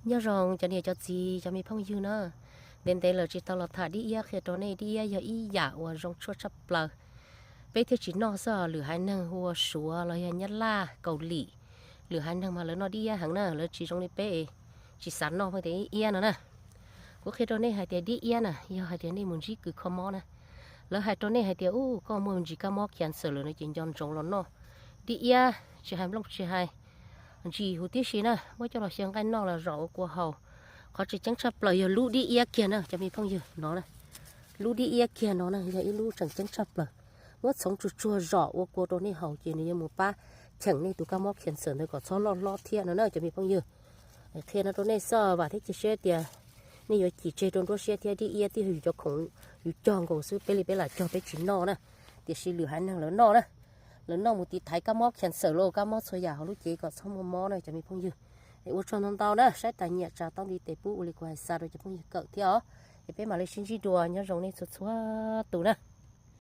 Nyob zoo cov niam cov txiv cov me phooj ywg na, ntev ntev lawm tsis tau los tham dib iab qhia rau nej. Dib iab yog ib yam uas zoo tshuaj tshaj plaws, peb thiaj tsis noj xwb, lwm haiv neeg hu ua Suav los yog Nyab Laj, Kaus Lim, lwm haiv neeg mas lawv noj dib iab heev na, lawv tsis zoo li peb tsis xav noj pheej tias dib iab no na. Kuv qhia rau nej hais tias dib iab na yog hais tias nej mus ntsib kws kho mob na, lawv hais rau nej hais tias u koj muaj ntsis kab mob cancer lawm no ces nco ntsoov los noj dib iab, tsis hais nplooj tsis hais ntsis huv tib si na, muab coj los xyaw nqaij noj los zom ua kua haus. Qhov tseem ceeb tshaj plaws yog lub dib iab kiag na cov me phooj ywg no na, lub dib iab kiag no na yog ib lub tseem ceeb tshaj plaws. Muab txhoov tsuag tsuag zom ua kua rau nej haus ces nws yuav mus pab cheem nej tus kab mob cancer ntawd kom txhob loj hlob thiab no na cov me phooj ywg. Qhia no rau nej xwb, vam thiab cia siab tias nej yuav cim tseg rau nruab siab thiab. Dib iab twb yog yus cov khoom yus cog nkaus xwb, peb li peb lam cog peb tsis noj na, tiam sis lwm haiv neeg lawv noj na, lawv noj mus tiv thaiv kab mob cancer los kab mob txhua yam hauv lub cev kom txhob muaj mob na cov me phooj ywg. Es ua tsaug ntau ntau na, saib tas nyiam tsa taub ntiv tes pub ua li kuv hais xa rau cov phooj ywg kawm thiab os. Es peb mam li sib ntsib dua, nyob zoo nej txhua txhua tus na.